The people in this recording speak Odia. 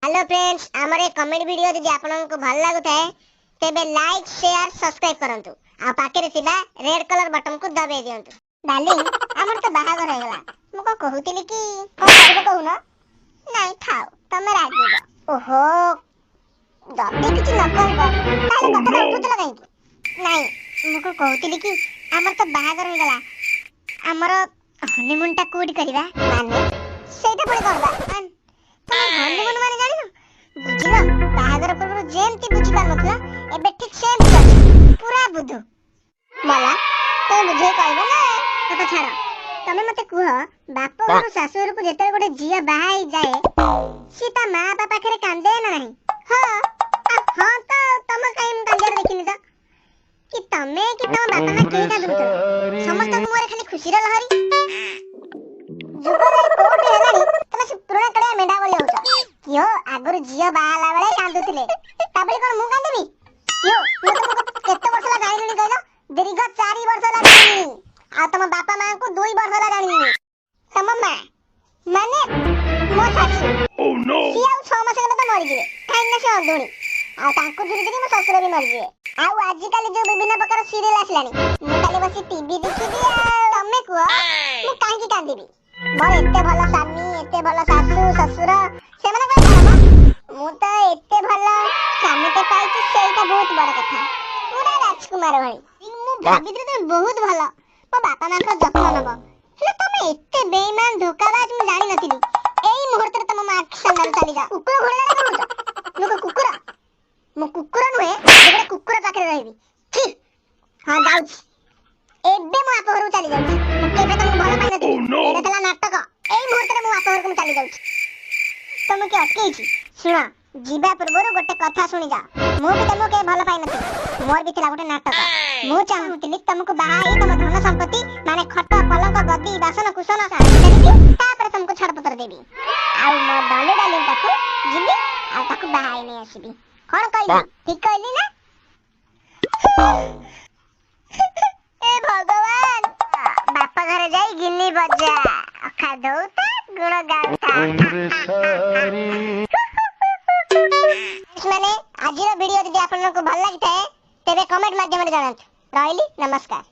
ହ୍ୟାଲୋ ଫ୍ରେଣ୍ଡସ୍, ଆମର ଏ କମେଡି ଭିଡ଼ିଓ ଯଦି ଆପଣଙ୍କୁ ଭଲ ଲାଗୁଥାଏ, ତେବେ ଲାଇକ୍, ସେୟାର, ସବସ୍କ୍ରାଇବ୍ କରନ୍ତୁ ଆଉ ପାଖରେ ଥିବା ରେଡ୍ କଲର ବଟନକୁ ଦବାଇ ଦିଅନ୍ତୁ। ଡାର୍ଲିଂ, ଆମର ତ ବାହାଘର ହେଇଗଲା। ମୁଁ କଣ କହୁଥିଲି କି, କଣ କରିବ କହୁନ? ନାଇଁ, ଥାଉ, ତମେ ରାଗିବ। ଓହୋ, ଯଦି କିଛି ନ କହିବ ତାହେଲେ କଥାଟା ଉଠୁଥିଲ କାହିଁକି? ନାଇଁ, ମୁଁ କଣ କହୁଥିଲି କି, ଆମର ତ ବାହାଘର ହେଇଗଲା, ଆମର ହନିମୁନଟା କୋଉଠି କରିବା? ମାନେ ସେଇଟା ପୁଣି କଣ ବା? ତମେ ହନିମୁନ ମାନେ ଜାଣିନ? ବୁଝିଲ, ବାହାଘର ପୂର୍ବରୁ ଯେମିତି ବୁଝିପାରୁନଥିଲ, ଏବେ ଠିକ ସେମିତି ଅଛି, ପୁରା ବୁଧୁ ମଲା। ତମେ ବୁଝେଇ କହିବ ନା? କଥା ଛାଡ, ତମେ ମତେ କୁହ, ବାପ ଘରୁ ଶାଶୁ ଘରକୁ ଯେତେବେଳେ ଗୋଟେ ଝିଅ ବାହା ହେଇଯାଏ, ସିଏ ତା ମା ବାପା ପାଖରେ କାନ୍ଦେ ନା ନାହିଁ? ହଁ ହଁ ତ, ତମ କାହିଁ ମୁଁ କାନ୍ଦିବାର ଦେଖିନି ତ, କି ତମେ କି ତମ ବାପା ମା କେହି କାନ୍ଦୁନଥିଲ। ସମସ୍ତଙ୍କ ମୁହଁରେ ଖାଲି ଖୁସିର ଲହରୀ। ଯୁଗ ଯାଇ କୋଉଠି ହେଲାଣି, ତମେ ସେ ପୁରୁଣା କାଳିଆ ମେଣ୍ଢା ଭଳି ହଉଛ। କିଓ, ଆଗରୁ ଝିଅ ବାହା ହେଲା ବେଳେ କାନ୍ଦୁଥିଲେ, ତା ବୋଲି କଣ ମୁଁ କାନ୍ଦିବି? କିଓ, ମୁଁ ତମକୁ କେତେ ବର୍ଷ ହେଲା ଜାଣିଲିଣି କହିଲ? ଦୀର୍ଘ 4 ବର୍ଷ ହେଲା ଜାଣିଲିଣି, ଆଉ ତମ ବାପା ମାଙ୍କୁ 2 ବର୍ଷ ହେଲା ଜାଣିଲିଣି। ତମ ମା ମାନେ ମୋ ଶାଶୁ, ସିଏ ଆଉ 6 ମାସ ଗଲେ ତ ମରିଯିବେ, କାହିଁକି ନା ସେ ଅନ୍ଧୁଣୀ, ଆଉ ତାଙ୍କୁ ଝୁରି ଝୁରି ମୋ ଶ୍ୱଶୁର ବି ମରିଯିବେ। ଆଉ ଆଜିକାଲି ଯୋଉ ବିଭିନ୍ନ ପ୍ରକାର ସିରିଏଲ ଆସିଲାଣି, ମୁଁ ଖାଲି ବସି ଟିଭି ଦେଖିବି। ଆଉ ତମେ କୁହ, ମୁଁ କାହିଁକି କାନ୍ଦିବି? ମୋର ଏତେ ଭଲ ସ୍ୱାମୀ, ଏତେ ଭଲ ଶାଶୁ ଶ୍ୱଶୁର, ସେମାନେ କଣ କାମ? ମୁଁ ତ ଏତେ ଭଲ ସ୍ୱାମୀଟେ ପାଇଛି, ସେଇଟା ବହୁତ ବଡ କଥା, ପୁରା ରାଜକୁମାର ଭଳି। ମୁଁ ଭାବିଥିଲି ତମେ ବହୁତ ଭଲ, ମୋ ବାପା ମାଙ୍କର ଯତ୍ନ ନବ, ହେଲେ ତମେ ଏତେ ବେଇମାନ, ଧୋକାବାଜ, ମୁଁ ଜାଣିନଥିଲି। ଏଇ ମୁହୂର୍ତ୍ତରେ ତମ ମା ଆଖି ସାମ୍ନାରୁ ଚାଲିଯାଅ। କୁକୁର ଘୋଡା କଣ ହଉଛ? ମୁଁ କଣ କୁକୁର? ମୁଁ କୁକୁର ନୁହେଁ ଯେ ଗୋଟେ କୁକୁର ପାଖରେ ରହିବି। ଛି! ହଁ, ଯାଉଛି, ଏବେ ମୋ ବାପ ଘରକୁ ଚାଲି ଯାଉଛି। ମୁଁ କେବେ ତମକୁ ଭଲ ପାଇନଥିଲି, ଏଇଟା ଥିଲା ନାଟକ। ଏଇ ମୁହୂର୍ତ୍ତରେ ମୋ ବାପ ଘରକୁ ମୁଁ ଚାଲି ଯାଉଛି। ତମକୁ କିଏ ଅଟକେଇଛି? ଶୁଣ, ଯିବା ପୂର୍ବରୁ ଗୋଟେ କଥା ଶୁଣିଯାଅ। ମୁଁ ବି ତମକୁ କେବେ ଭଲ ପାଇନଥିଲି, ମୋର ବି ଥିଲା ଗୋଟେ ନାଟକ। ମୁଁ ଚାହୁଁଥିଲି ତମକୁ ବାହା ହେଇ ତମ ଧନ ସମ୍ପତ୍ତି ମାନେ ଖଟ, ପଲଙ୍କ, ଗଦି, ବାସନ କୁସନ ସାରିବି, ତାପରେ ତମକୁ ଛାଡପତ୍ର ଦେବି ଆଉ ମୋ ଡଲି ଡାଲି ପାଖକୁ ଯିବି ଆଉ ତାକୁ ବାହା ହେଇ ନେଇ ଆସିବି। କଣ କହିଲି, ଠିକ କହିଲି ନା? ଏ ଭଗବାନ! ବାପ ଘରେ ଯାଇ ଗିନି ବଜା, ଅଖା ଧୋଉଥା, ଗୁଣ ଗାଉଥା। ମାନେ ଆଜିର ଭିଡିଓ ଯଦି ଆପଣଙ୍କୁ ଭଲ ଲାଗିଥାଏ, ତେବେ କମେଣ୍ଟ ମାଧ୍ୟମରେ ଜଣାନ୍ତୁ। ରହିଲି, ନମସ୍କାର।